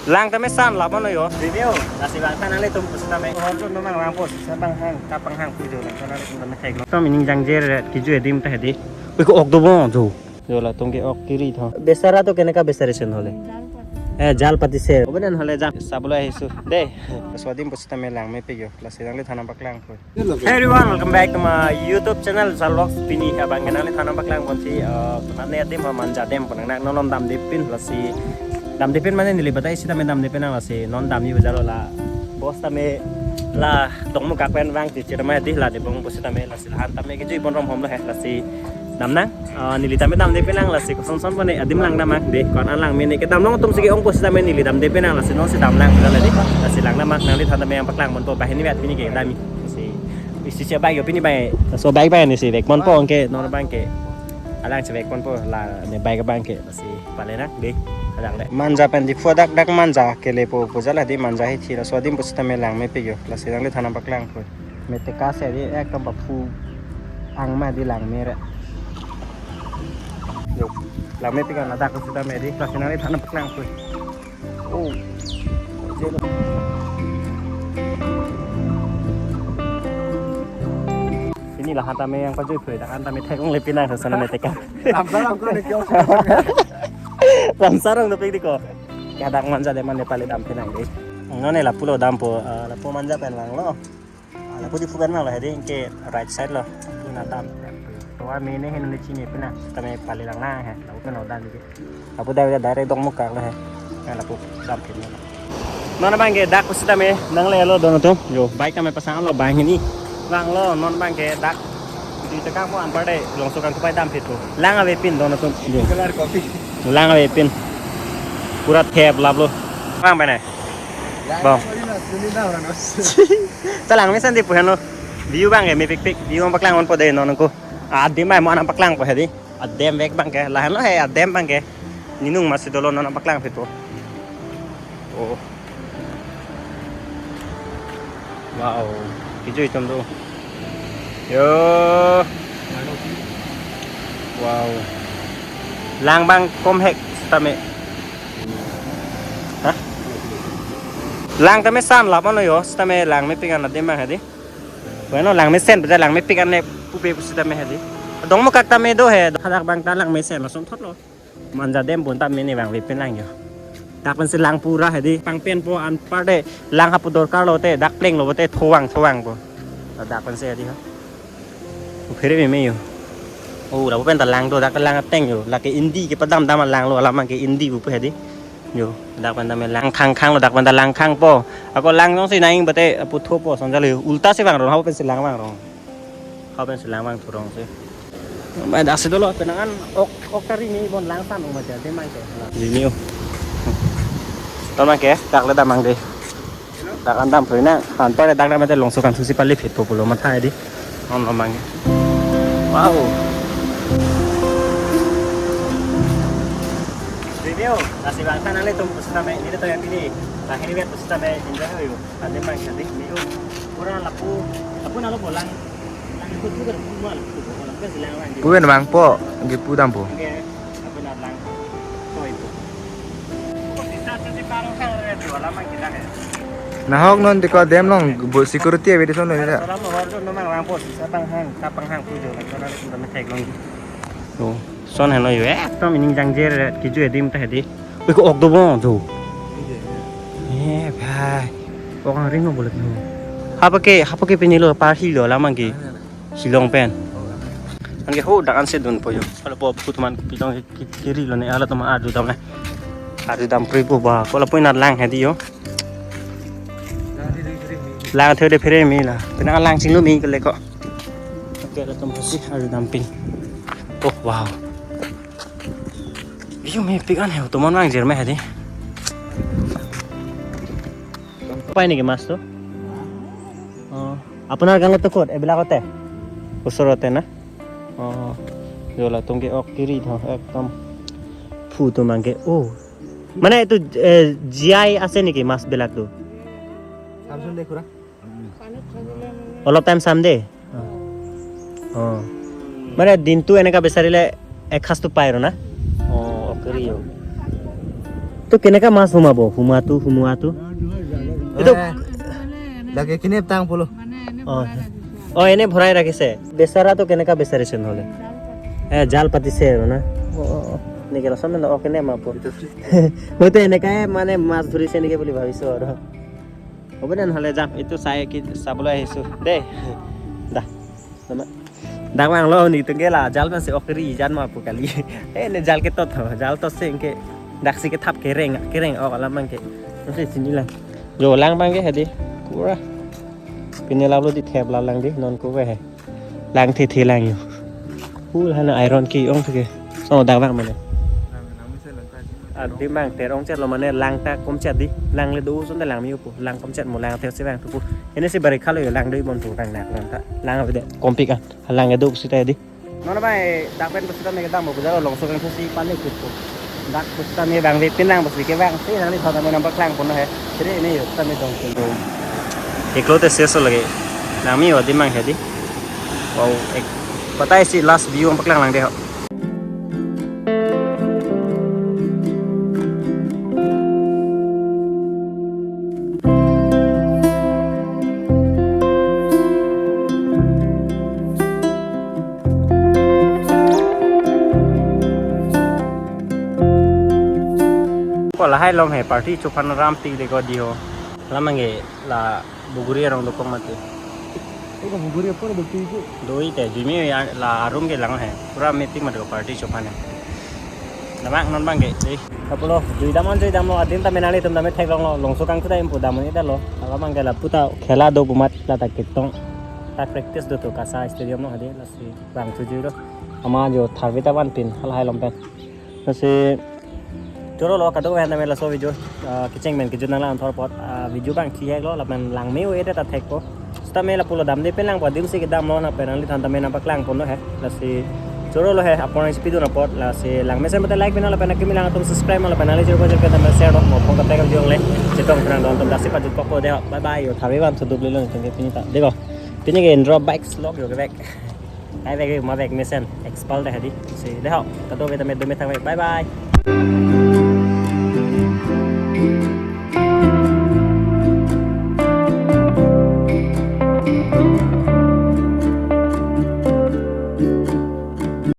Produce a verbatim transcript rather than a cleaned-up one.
Lang tame san lap ano yo. Review, lasi bang than nanglitum pusitame. Hor jun domang lang pos, sa bang hang, kap bang hang pujo lang than nanglitum tame thek lo. Tom ining jangjer ret kiju edim ta hedi. Ui ko ok do bo jo. Jo latum ke ok kiri tho. Besara to keneka besari sen hole. Eh, jal pati se. Obenan hole jam. Sablo ahisu. De. Swadim pusitame lang mepik yo. Lasi nangli than nangpaklang ko. Hey everyone, welcome back to my YouTube channel, Zal Vlogs. Pini abang ke nangli than nangpaklang ponsi, eh, penat ne adim ha Manja Dam pu nang non damde pin lasi. Damde pin mane neli batai sitame damde pin nang lasi non damji bajar lo la. Bos tame la dongmukak pen vang ti chirma di la de bong pusitame lasi la han tame kiju ibon rom hom lo he lasi dam nang. Ah, neli tame damde pin nang lasi koson son pone adim lang dam ak de. Ko-an lang mene ke dam long atum si ke-ong pusitame neli damde pin nang lasi non si dam nang la de. Lasi lang dam ak nangli than tame nangpaklang ponpo banghini vet pini ke dam. Si isi si bike yo pini bike. So bike bike ni si vek ponpo anke non bike ke. Alang si vek ponpo la ne bike bike ke lasi pale nang de. Alang de. Manja pen Diphu dak dak Manja kelepo pu jala di Manja hithi la Swadim pusitame lang mepik yo. Lasi nangli than nangpaklang ko. Meteka se di ekdom baphu angma di lang mere. Yo, lang mepik an ladak pusitame di, lasi nangli than nangpaklang ko. Oh. Pini la han tame nangpajoi phu, dak han tame thek longle pin nang sana meteka. Lamsar ang ko ne kyo. Lamsar ang dopik di ko. Ya dak Manja Dam mane pale dam pin nang de. Non ne lapu lo dampo, eh, lapu Manja pen lang lo. Ah, lapu Diphu pen lang lo hedi ke right side lo. Puna dam. To a mene hin ne chini pina. Tame pale lang nang he. Lapu pen lo dam di. Lapu dak direct dongmukak lo he. Ya lapu dam pin lo. Non abang ke dak pusitame nangle lo don atum. Yo, bike tame pasang lo banghini. Lang lo non abang ke dak. Di tekang mo anpar de longso kangkupai dam pit lo. Lang ave pin don atum. Yo. Color copy. Lang ave pin. Pura thep lap lo. Bang pen ne. Bang. Sorry na, suni na orang os. Ta lang mesen di pu heno. View bang ke mepikpik. View nangpaklang ponpo de non ko. Adim mai mo nangpaklangpo hedi. Adem vek bang ke. Lahen lo he adem bang ke. Ninung masi dolo non nangpaklang pit po. Oh. Wow. Kiju itum do. Yo. Wow. Lang bang kom hek sitame. Hah? Lang tame san lap ano yo, sitame lang mepik an adim bang hedi. Bueno, lang mesen pu ja lang mepik an ne pupe pusitame hedi. Dongmukak tame do he, hadak bang ta lang mesen lason thot lo. Manja Dam pun tame ne bang vepin lang yo. Dak pensi lang pura hedi, pangpen po anpar de lang hapu dorkar lo te, dak pleng lo te thowang thowang po. Dak pensi hedi ha. Phere meme yo. Oh, lapu pen ta lang do, dak lang ateng yo. Lake indi kepadam dam lang lo, alam ke indi pu hedi. Yo, dak pen tame lang khang khang lo, dak pen ta lang khang po. Ako lang jongsi nang bate putho po, sonjal yo. Ulta si vang rong, hau pensi lang vang rong. Hau pensi lang vang thurong si. Mai dak si dolo, penang an ok, ok kari ni bon lang san um aja, de mai ke. Di ni o. Ton mai ke, dak le damang de. Dak an dam pui na, anpar dak dam te longso kangthu si pale phit po pulo matha di. Non lo mang. Wow. Review, lasi bang than nanglitum pusitame, ini to yang ini. Nah, ini biar pusitame, enjoy ho yo. Ada mang cantik ni yo. Pura lapu, lapu nalo bolang. Lang itu juga semua lapu, bolang ke silang lang. Pu pen vangpo, ke pu dampo. Oke. Nahok non tiko dam long bo security ave di son lo ya. Salam hor jun mang lang pos, sa bang hang, kap bang hang pujo lang, salam sudah methek long. Oh, son heno yo, ekdom ining jangjer kiju edim ta hedi. Ui ko ok do bo do. Eh, bhai. Ok ang ring no boleh no. Hapa ke, hapa ke pini lo, parhi lo, lamang ke. Shillong pen. Anke ho dak an si dunpo yo. Kalau po put man pi tong ki-, kiri lo ne ala toma arju dam ne. Arju dam pri po ba. Kalau po inar lang hedi yo. Lang the de phere me la. Pina lang chinglo me kele ko. Oke, la toma si arju dam pin. Oh, wow. View mepik an he, tomon vangjer me hedi. পায় নেকি মাছটো? অ, আপোনাৰ গাঁৱতো ক'ত? এইবিলাকতে? ওচৰতে না? অ, জলা টংকি অক কিৰি থওঁ, একদম ফুটো মাংকে। অ, মানে এইটো, এ, জীয়াই আছে নেকি মাছবিলাকতো? চামচোন দে খুৰা। অলপ টাইম চাম দেই। অ। অ। মানে দিনটো এনেকা বিচাৰিলে এসাঁজটো পায় আৰু না? অ, অক কিৰি অ। তো কেনেকা মাছ সোমাব? সোমোৱাটো, সোমোৱাটো? এইটো এ, লাগে কিনে টাং পুলো। অ। অ, এনে ভৰাই ৰাখিছে। বেচাৰাটো কেনেকা বেচাৰিছে নহ'লে? এ, জাল পাতিছে আৰু না? অ, অ, অ। এনেকে লাচন মানে, অ, কেনে মাৰিব? মইতো এনেকাই মানে মাছ ধৰিছে নেকি বুলি ভাবিছো আৰু। হ'ব দে নহ'লে যাম। এইটো চাই কি চাবলৈ আহিছো দেই। দা। Dang vanglo, netum ke la jal pensi okri jan ma pu kali. Eh, ne jal ketot ho, jal totsi anke daksi kethap kereng, kereng ok alam abangke. Masi sini lang. Jo lang abangke hedi. Pura. Pine laplo di thep la lang di, non ko he. Lang the the lang yo. Full hana iron ke-ong ke. So dang vang mane. Adim abang ter ongchetlo mane lang ta komchet di. Lang le do-o ason ta lang me-o pu. Lang komchet mo lang thersi vangthu pu. Ini si barikha lo yo lang do-i bon pu lang nak lang ta. Lang avedet kompik an. Lang kedo pusita di. Non abang dak pen pusita me kedam bo puja lo longso kangthusi pale kut pu. Dak pusita me vangve pin lang pusi kevangsi nangliphan tame nangpaklang ponlo he. Siri ini yo tame dong pin dong. Iklo te ses lagi. Nang me-o adim abang hedi. Wow, ek patai si last view nangpaklang lang de ho. Ko lahai along he party chophan aram tik de ko di ho. Lam abangke la Buguri arong dokok mati. Eko Buguri apor betul itu. Do-i te, jumi ya la arum ke lang he. Pura meeting mati ko party chophan he. Labang non abangke, eh. Kapulo, jui dam an jui damlo, adim tame nanglitum tame theklonglo, longso kangthu ta impu dam an-edetlo. Alam abangke la puta khela do pu amat la ta ketong. Ta practice do to Kasa Stadium along hedi, lasi vangthu jui do. Ama jo tharve ta vanpin, halahai along pen. Lasi choro lo kadokave aphan tame laso video, ah, kecheng pen kejut nanglang anthor apot, ah, video abang thihek lo lapen lang me-o-edet ta thek ko. Sita me lapulo damde pen lang pu adimsi kedamlo lapen nangliphan tame nangpaklang ponlo he. Lasi choro lo he apor nangchepidun apot lasi lang mesen mate like pin lapen akimi lang atum subscribe lapen nangli choro ko choro tame share lo mo phong kaprek video le chetong pran don atum daksi pajut kok ko de ho. Bye bye yo tharve vanthu dupli lo nangtum ke pini ta. Deko. Pini ke Indra Bikes vlog yo kevek. Kaivek ma vek mesen expal de hedi. Si de ho. Kadokave tame dome thangvek. Bye bye.